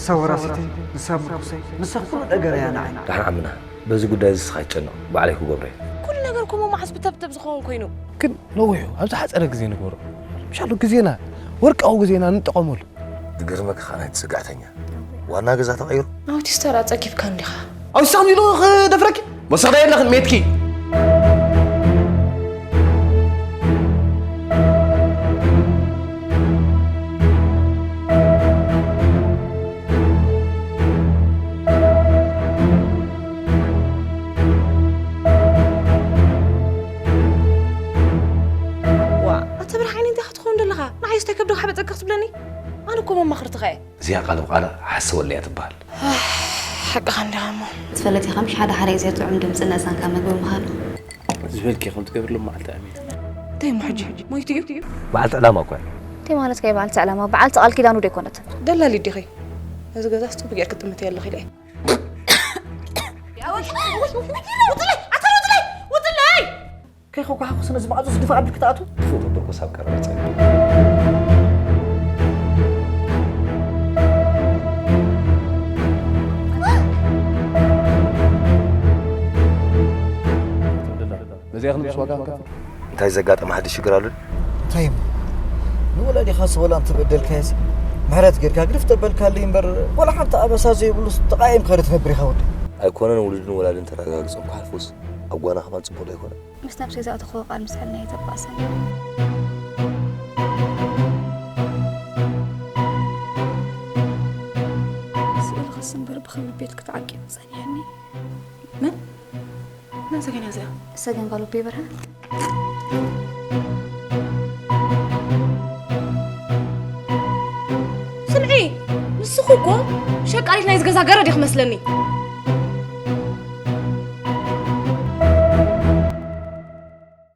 ንሳ ወራሲተይ፣ ንሳ ምርኩሰይ፣ ንሳ ኩሉ ነገር እያ ንዓይ። ደሓን ዓምና፣ በዚ ጉዳይ እዚ ንስኻ ኣይትጨነቕ፣ ባዕለይ ክገብሮ እየ። ኩሉ ነገር እኮ መማዕስ ብተብተብ ዝኸውን ኮይኑ። ግን ነዊሑ፣ ኣብ ዝሓጸረ ግዜ ንግበሮ። ምሻሉ ግዜና፣ ወርቃዊ ግዜና ንጠቐመሉ። ዝገርመካ ከኣ ናይቲ ጽግዕተኛ ዋና ገዛ ተቐይሩ። ኣውቲስታ ደኣ ጸጊብካ እንዲኻ። ኣውቲስታ ኢሉ ክደፍረኪ? መሰዳ የለኽን ሜትኪ። ዋ፣ ኣታ ብርሃን እንታይ ክትኸውን ደለኻ? ንዓይስ እንታይ ከብድኻ ሓበጠካ ክትብለኒ? ኣነ እኮ መማኽርትኻ እየ። እዚኣ ቃል ብቓል ሓሰወለይ እያ ትበሃል። ሓቅኻ እንዲኻ እሞ። ትፈልጥ ኢኻ ምሽ ሓደ ሓደ ግዜ ጥዑም ድምፂ ነዛንካ ምግቢ ምዃኑ። ዝበልኪ ከም ትገብርሉ መዓልቲ ኣሚን። እንታይ እሞ ሕጂ? ሞይቱ እዩ? በዓልቲ ዕላማ እኮ እያ። እንታይ ማለት ከ በዓልቲ ዕላማ? በዓልቲ ቃል ኪዳኑ ዶ ኣይኮነትን? ደላሊት ዲኺ? ነዚ ገዛስ ጽቡቅ ጌርኪ ትጥምትዮ ኣለኺ ኢለ እየ። ውፅለይ! ኣታ ውፅለይ! ውፅለይ! ከይኸኳሓኹስ ነዚ ማዕጾ ዝድፋእ ኣቢልኪ ትኣትው? ትፈትዎ በርኮስ ኣብ ቀረባ ጸንሑ። በዚኣ ክንብስ ዋጋ ክንከፍል። እንታይ ዘጋጠመ ሓድሽ ሽግር ኣሎ? እንታይ እሞ? ንወላዲኻስ ወላ እንተበደልካዮስ ምሕረት ጌርካ ግድፍ ተበልካለይ እምበር፣ ወላ ሓንቲ ኣበሳ ዘይብሉስ ተቓይምካ ዶ ትነብር ኢኻ ወዲ? ኣይኮነን ውሉድን ወላድን ተረጋጊጾም ክሓልፉስ ኣብ ጓና ከማን ጽቡቕ ዶ ኣይኮነን? ምስ ነብሰይ ዝኣተኽዎ ቃል ምስ ሕልናይ ዘባእሰኒ። ስእልኽስ እምበር ብኽብሪ ቤት ክትዓቂብ ጸኒሕኒ። መን? መን ሰገን እያ እዚኣ? ሰገን ጓል ኣቦይ በርሀ። ስምዒ፣ ንስኺ እኮ ሸቃሊት ናይዚ ገዛ ገረድ ኢኺ መስለኒ።